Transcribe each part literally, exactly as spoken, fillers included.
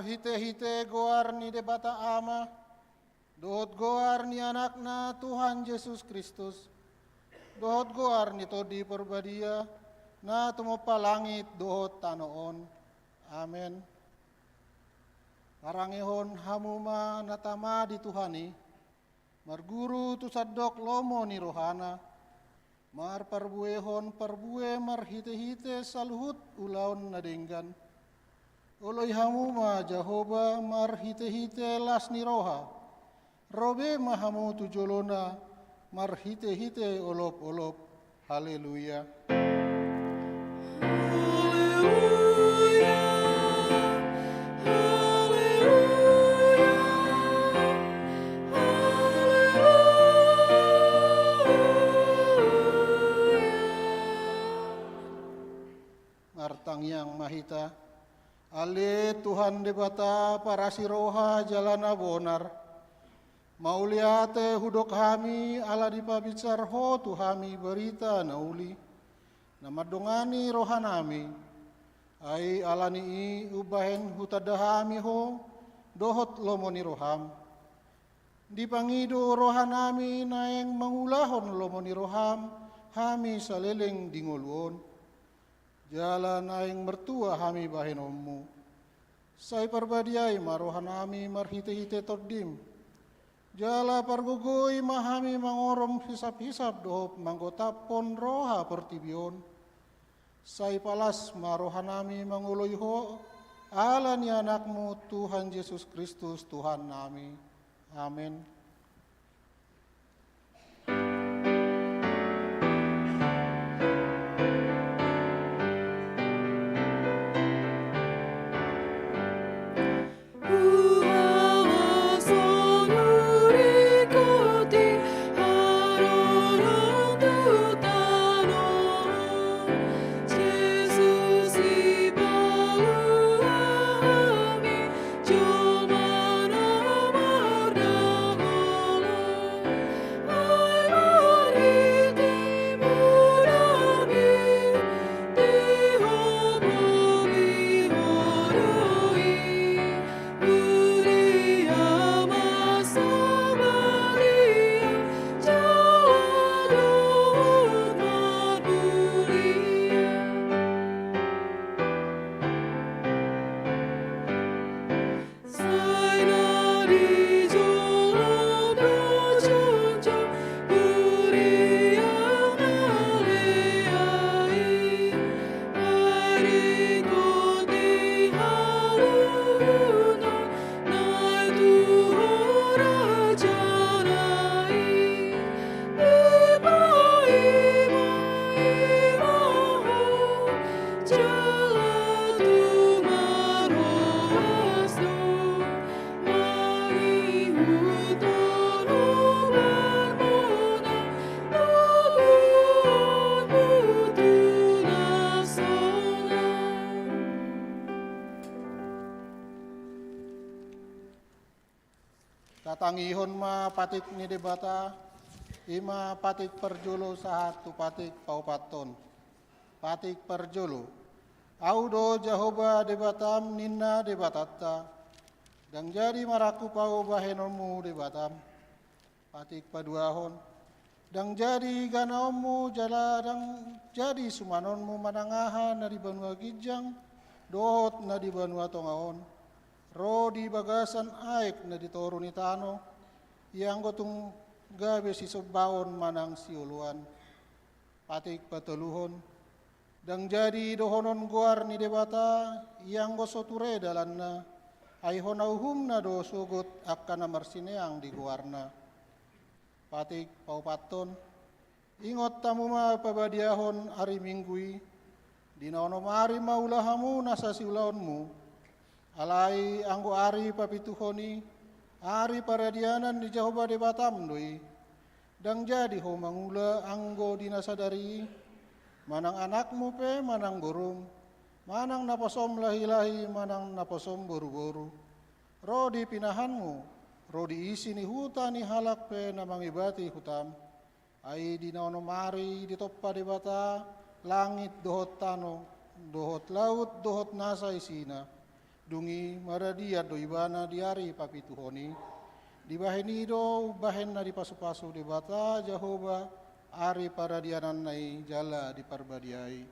Marhitehite goar ni Debata Ama, dohot goar ni Anakna Tuhan Jesus Kristus, dohot goar ni Tondi Parbadia, na tumompa langit dohot tano on. Amen. Parangehon hamu ma na tama di Tuhan i, marguru tu sandok lomo ni rohana, marparbuehon parbue marhitehite saluhut ulaon na denggan. Oloi hamu ma Jahowa marhitehite las ni roha, ro be ma hamu tu jolona marhitehite olopolop. Haleluya. Haleluya, haleluya, haleluya. Martangiang ma hita. Ale Tuhan Debata parasi roha jala na bonar, mauliate hudok hami ala dipabinsar Ho tu hami barita na uli, na mandongani rohanami. Ai ala ni i umbahen hutanda hami Ho dohot lomo ni roham. Dipangido rohanami naeng mangulahon lomo ni roham hami saleleng di ngolu on. Jala naeng martua hami bahenonmu. Sai parbadiai ma rohanami marhitehite Tondim. Jala pargogoi ma hami mangorom hisaphisap dohot manggotaphon roha portibi on. Sai palas ma rohanami mangoloi Ho, ala ni Anakmu Tuhan Jesus Kristus Tuhannami. Amen. Tatangihon ma patik ni Debata, i ma patik parjolo sahat tu patik paopathon. Patik parjolo. Ahu do Jahowa Debatam, ninna Debatanta. Ndang jadi marangkup Ahu bahenonmu Debatam. Patik paduahon. Ndang jadi ganaonmu jala ndang jadi sumanonmu manang aha na di banua ginjang dohot na di banua tonga on, ro di bagasan aek na di toru ni tano, ianggo tung gabe sisombaon manang sioloan. Patik patoluhon. Ndang jadi dohonon goar ni Debata, ianggo so ture dalanna, ai hona uhumna do sogot angka na marsineang di goarna. Patik paopathon. Ingot hamu ma pabadiahon ari Minggu i, di na onom ari ma ula hamu nasa siulaonmu. Alai anggo ari papituhon i, ari paradianan ni Jahowa Debatam do i. Ndang jadi ho mangula anggo di na sadari i, manang anakmu pe manang borum, manang naposom lahilahi manang naposom boruboru, ro di pinahanmu, ro di isi ni huta ni halak pe na mangibati hutam. Ai di na onom ari ditompa Debata langit dohot tano, dohot laut dohot nasa isina. Dung i maradian do ibana di ari papituhon i. Dibahen i do umbahen na dipasupasu Debata Jahowa ari paradiananna i jala diparbadiai.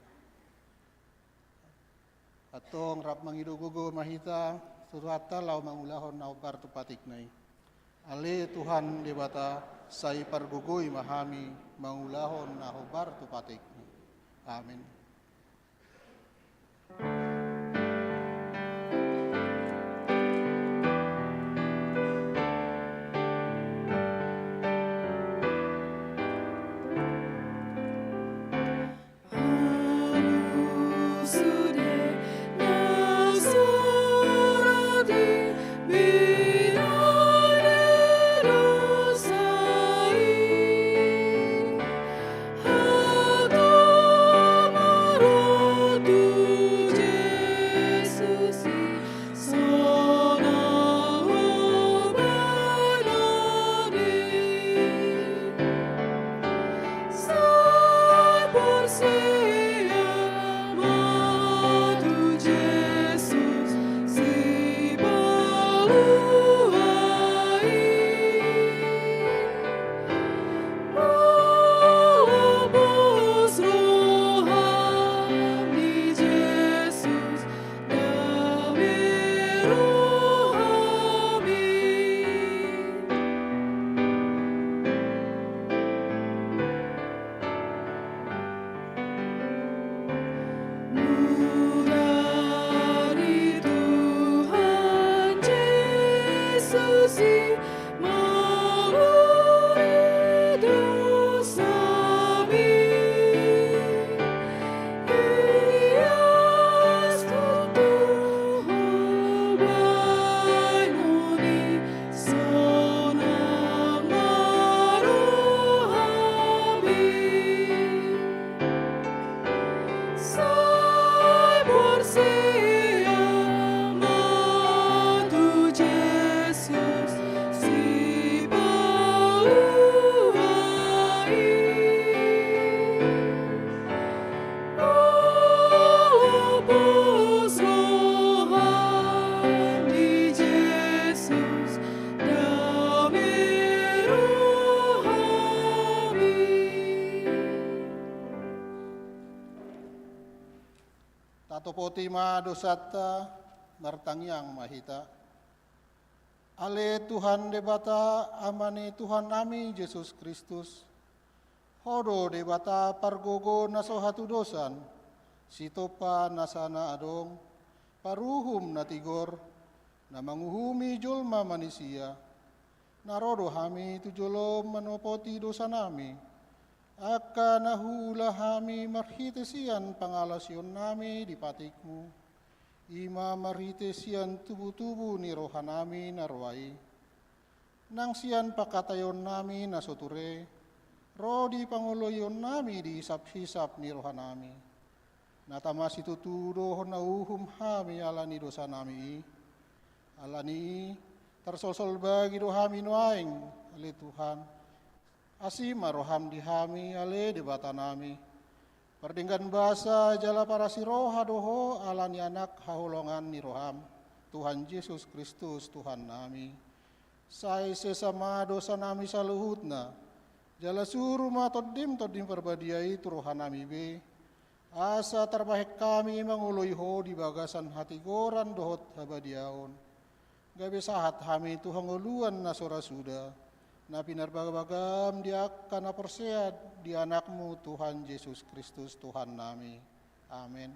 Antong rap mangido gogo ma hita tu Tuhanta laho mangulahon na hombar tu patikna i. Ale Tuhan Debata, sai pargogoi ma hami mangulahon na hombar tu patikmi. Amin. Tatopoti ma dosanta, martangiang ma hita. Ale Tuhan Debata, Ama ni Tuhannami Jesus Kristus, Ho do Debata pargogo na so hatudosan, sitompa na sana adong, paruhum na tigor, na manguhumi jolma manisia. Na ro do hami tu jolom manopoti dosanami, angka na huula hami marhite sian pangalaosionnami di patikmu, i ma marhite sian tubutubu ni rohanami na roa i. Nang sian pangkataionnami na so ture, ro di pangoloionnami di hisaphisap ni rohanami. Na tama situtu do na uhum hami ala ni dosanami i. Ala ni i, tarsolsol bagi do hami nuaeng, ale Tuhan. Asi ma roham di hami, ale Debatanami. Pardenggan basa jala parasi roha do Ho ala ni Anak haholongan ni roham, Tuhan Jesus Kristus Tuhannami. Sai sesa ma dosanami saluhutna, jala suru ma Tondim, Tondim Parbadia i tu rohanami be, asa tarbahen hami mangoloi Ho di bagasan hatigoran dohot habadiaon. Gabe sahat hami tu hangoluan na so ra suda, na pinarbagabagam di angka na porsea di Anakmu Tuhan Jesus Kristus Tuhannami. Amen.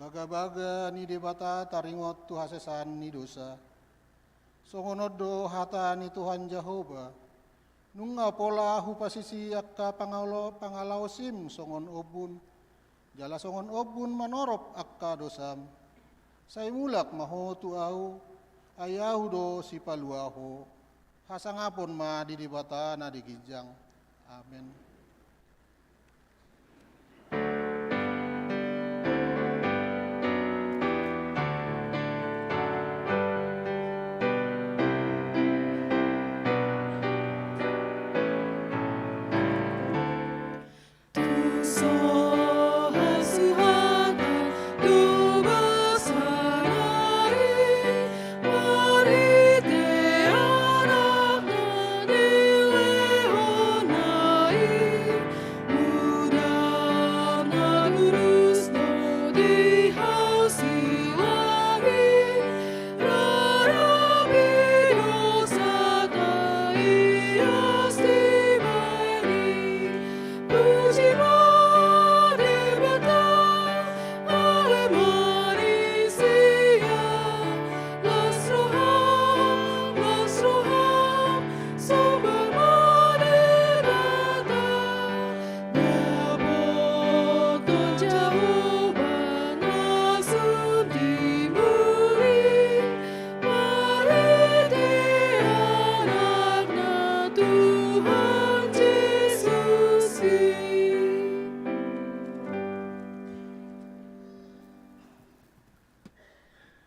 Bagabaga ni Debata taringot tu hasesaan ni dosa. Songon on do hata ni Tuhan Jahowa: Nunga pola Hupasisi angka pangalo-, pangalaosim songon ombun, Jala songon ombun manorop angka dosam. Sai mulak ma ho tu ahu, ai ahu do sipalua ho. Hasangapon ma di Debata na di ginjang. Amen.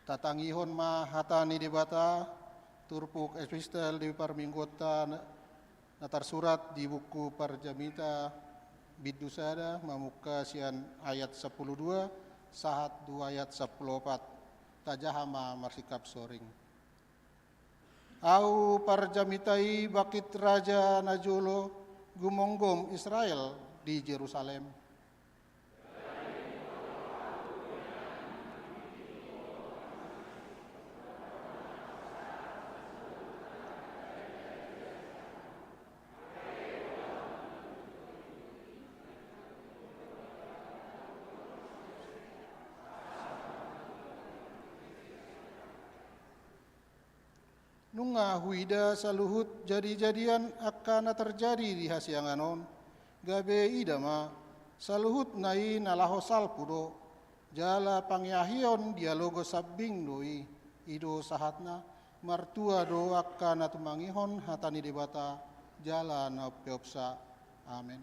Tatangihon ma hata ni Debata, turpuk epistel di parmingguonta na, na tarsurat di buku Parjamita bindu sada, mamungka sian ayat sampulu dua sahat tu ayat sampulu opat. Tajaha ma marsikap soring. Ahu parjamita i bangkit raja na jolo gumomgom Israel di Jerusalem. Nunga huida saluhut jadijadian angka na tarjadi di hasiangan on, gabe ida ma, saluhutna i na laho salpu do, jala pangiahion dialogo sambing do i, i do sahatna, martua do angka na tumangihon hata ni Debata, jala na umpeopsa. Amen.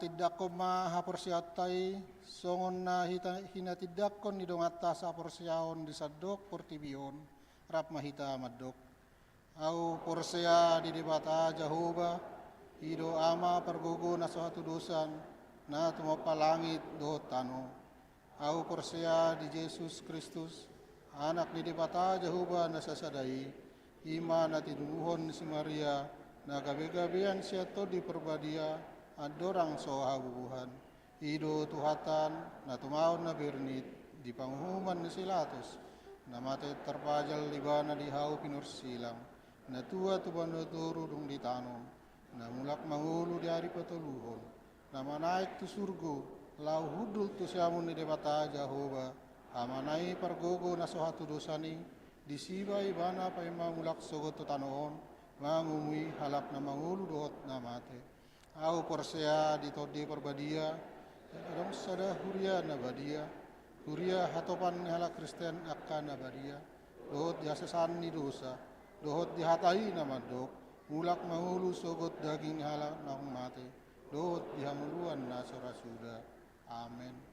Tindanghon ma haporseaonta i, songon na hita, hinatindanghon ni donganta sahaporseaon di sandok portibi on, rap ma hita mandok. Ahu porsea di Debata Jahowa, i do Ama pargogo na so hatudosan, na tumompa langit dohot tano. Ahu porsea di Jesus Kristus, Anak ni Debata Jahowa na sasada i, i ma na tinubuhon ni si Maria, na gabegabean sian Tondi Parbadia, andorang so habubuhan. I do Tuhanta, na tumaon na bernit di panguhuman ni si Pilatus, na mate tarpajal ibana di hau pinorsilang, na tua tu banua toru dung ditanom, na mulak mangolu di ari patoluhon, na manaek tu surgo, laho hundul tu siamun ni Debata Jahowa, Amana i pargogo na so hatudosan i, disi ma ibana paima mulak sogot tu tano on, mangumui halak na mangolu dohot na mate. Ahu porsea di Tondi Parbadia, adong sada huria na badia, huria hatopan ni halak Kristen angka na badia, dohot di hasesaan ni dosa, dohot di hata i na mandok, mulak mangolu sogot daging ni halak naung mate, dohot di hangoluan na so ra suda. Amen.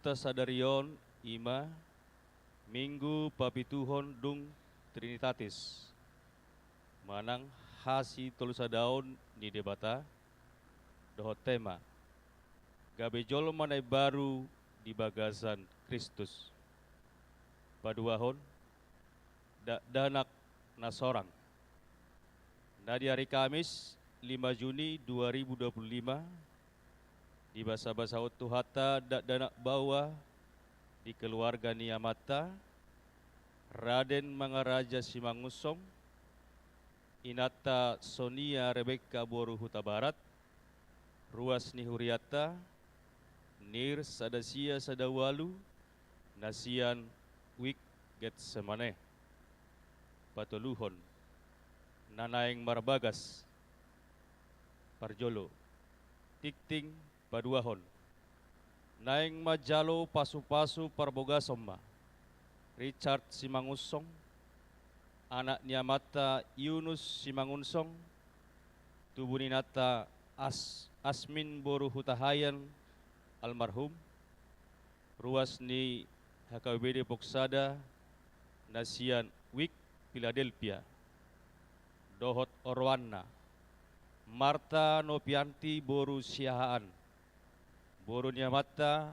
Minggunta sadari on i ma Minggu papituhon dung Trinitatis, manang hasitolusadaon ni Debata, dohot tema gabe jolma na imbaru di bagasan Kristus. Paduahon, dakdanak na sorang. Na di ari Kamis, lima Juni dua ribu dua puluh lima, dibasabasahon Tuhanta dakdanak baoa di keluarga ni amanta, Raden Mangaraja Simangunsong, inanta Sonia Rebekka boru Hutabarat, ruas ni hurianta, Nir sada sia sada ualu, na sian Wik Getsemane. Patoluhon, na naeng marbagas parjolo. Tingting paduahon, naeng manjalo pasupasu parbogason ma Richard Simangunsong, anak ni amanta Yunus Simangunsong, tubu ninanta As-, Asmin boru Hutahaean almarhum, ruas ni H K B P Depok Sada na sian Wik Philadelphia, dohot oroanna, Marta Nopianti boru Siahaan, boru ni amanta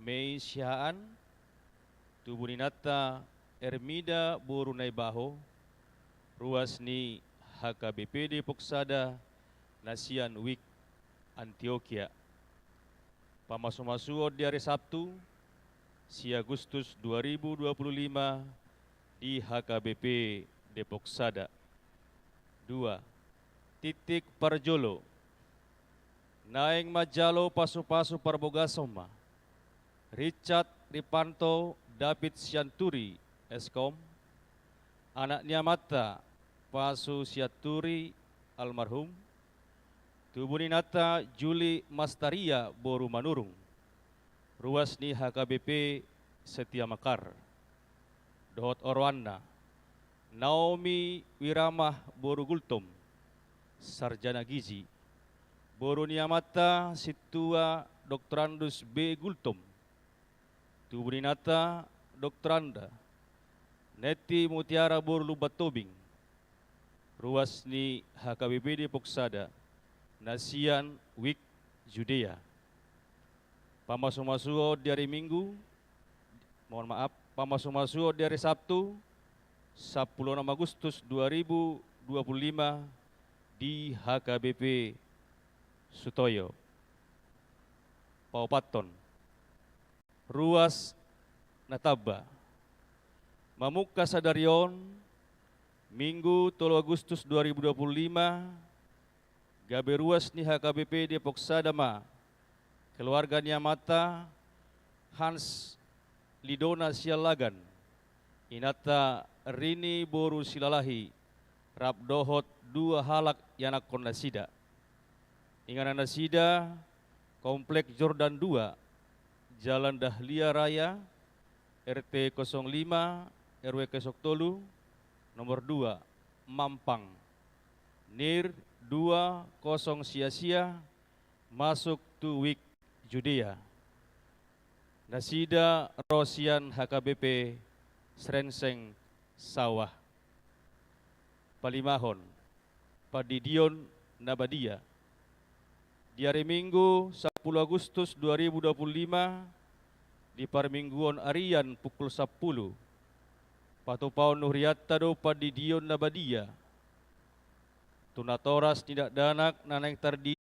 Mei Siahaan, tubu ninanta Ermida boru Naibaho, ruas ni H K B P Depok Sada na sian Wik Antiokia. Pamasumasuon di ari Sabtu, sia Agustus dua ribu dua puluh lima, di H K B P Depok Sada. Dua, tingting parjolo, naeng manjalo pasupasu parbogason ma Richard Ripanto David Sianturi, S Kom, anak ni amanta Pasu Sianturi almarhum, tubu ninanta Juli Mastaria boru Manurung, ruas ni H K B P Setia Mekar, dohot oroanna, Naomi Wiramah boru Gultom, sarjana gizi, boru ni amanta Sintua Doktorandus B Gultom, tubu ninanta Doktoranda Neti Mutiara boru Lumban Tobing, ruas ni H K B P Depok Sada na sian Wik Judea. Pamasumasuon di ari Minggu, mohon maaf, pamasumasuon di ari Sabtu, sampulu onom Agustus dua ribu dua puluh lima, di H K B P Sutoyo. Paopathon, ruas na tamba. Mamungka sadari on, Minggu tolu Agustus dua ribu dua puluh lima, gabe ruas ni H K B P Depok Sada ma keluarga ni amanta Hans Lidona Siallagan, inanta Rini boru Silalahi, rap dohot dua halak ianakkon nasida. Inganan nasida, Komplek Jordan dua, Jalan Dahlia Raya, R T kosong lima, R W kosong tolu, nomor dua, Mampang. Nir dua kosong sia sia, masuk tu Wik Judea. Nasida ro sian H K B P Srengseng Sawah. Palimahon, pandidion na badia. Di ari Minggu, sampulu Agustus dua ribu dua puluh lima, di parmingguon arian pukul sampulu, patupaon ni hurianta do pandidion na badia tu natoras ni dakdanak na naeng tardi-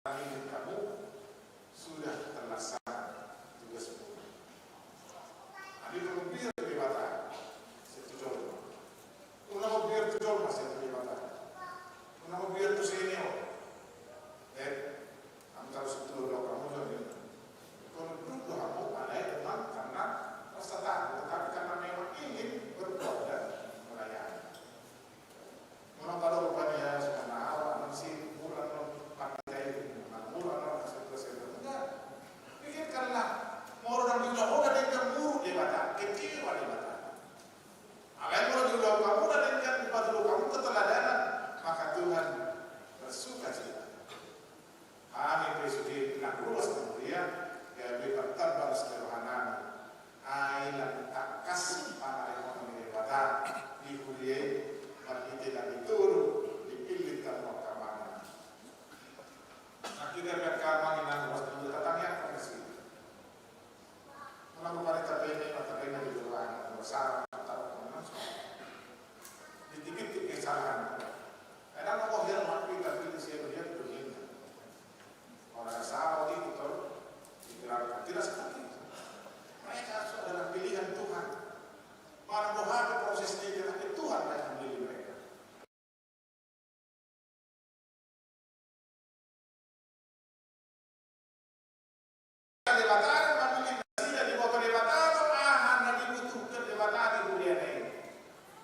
Hami, hamu sudah terlaksana tugasmu. Hami, unang mambiar Debata sian tu jolma. Unang mambiar tu jolma sian tu Debata. Unang mambiar tu senior. Eh, hamu tarushon tu jolma, hamu jolma. Unang dulu hamu, alai unang karena rasa takut, tetapi karena memang ingin berbuat dan melayani. Unang pado rupani ya, songon na au, annon si Mura, annon pandita i, annon Mura, annon hasil presiden. Enggak. Pikirkanlah, molo ndang diulahon na denggan, muruk Debata, kecewa Debata. Alai molo diulahon hamu na denggan, dipatuduhon hamu keteladanan, maka Tuhan bersuka cita. Hami pe sude na ruas na mulia, gabe martamba ras ni roha nami. Ai lam tangkas panarihon ni Debata di huria i, marhite na ditolu dipillit hamu angka amang. Nangkin gabe angka amang inang ruas na mulia, tatangiangkon ma nasida. Unang rupani tabaen, tabaen na di luar, bersama, taruhon ma nasida. Di titik-titik kesalahan. Kadang mau hian mati, tapi di siang dia tu dunia. Orang sama di motor, di jalan, tidak seperti itu. Mereka harus adalah pilihan Tuhan. Mana mau apa proses dia, tapi Tuhan yang memilih mereka. Debata do mamillit nasida, diboto Debata do aha na dibutuhkan Debata di huriana i.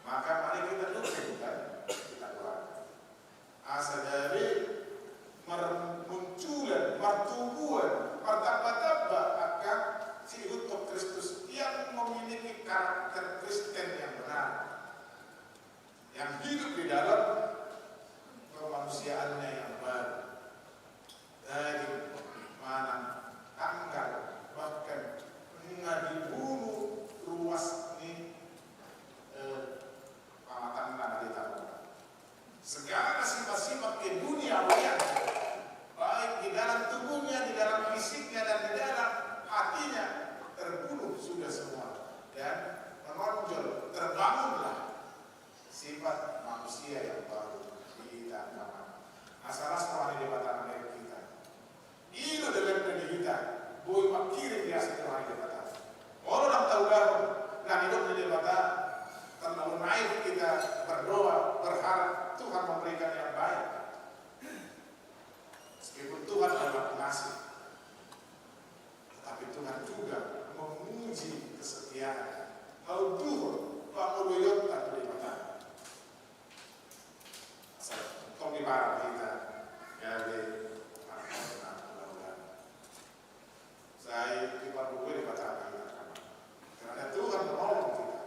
Maka mari kita dukung, kan? Kita doakan. Asa gabe marmunculan, martumbuan, martamba-tamba angka siihuthon Kristus yang memiliki karakter Kristen yang benar. Yang hidup di dalam kemanusiaannya yang baru. Daging manang tanggal, bahkan nunga dibunu ruas ni, eh, pamatangna na di tano. Segala sifat-sifat keduniawian, baik di dalam tubuhnya, di dalam fisiknya, dan di dalam hatinya, terbunuh sudah semua. Dan menonjol, terbangunlah sifat manusia yang baru di hita, kawan. Asa las roha ni Debata mangarahon hita. I do dalanna di hita, boi mangkirim di asi ni roha ni Debata. Molo ndang taulahon na nidok ni Debata, terlalu naif kita berdoa, berharap Tuhan memberikan yang baik. Meskipun Tuhan adalah pengasih, tetapi Tuhan juga menguji kesetiaan, hauduhon pangoloionta tu Debata. Asa tong diparang hita gabe anak-anak na ulaon. Sai dipargogoi Debata hita, kawan. Karena Tuhan menolong kita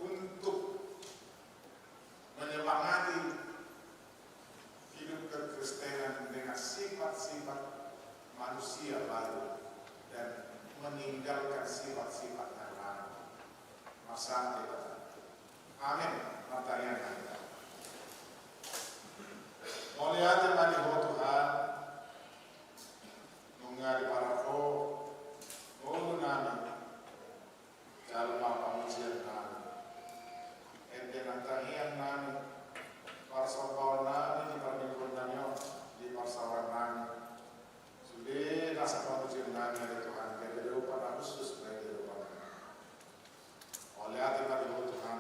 untuk menyemangati hidup kekristenan dengan sifat-sifat manusia baru dan meninggalkan sifat-sifat yang lama. Marsahat Debata. Amin. Martangiang ma hita. Mauliate ma di Ho Tuhan, nunga diparang Ho ngolu nami. Jalo ma pamujian nami. Ende nang tangiang nami, parsombaon nami di parmingguon nami on, di parsaoran nami. Sude nasa pamujian nami ale Tuhan, gabe dopan na khusus bahen di roha nami. Mauliate ma di Ho Tuhan.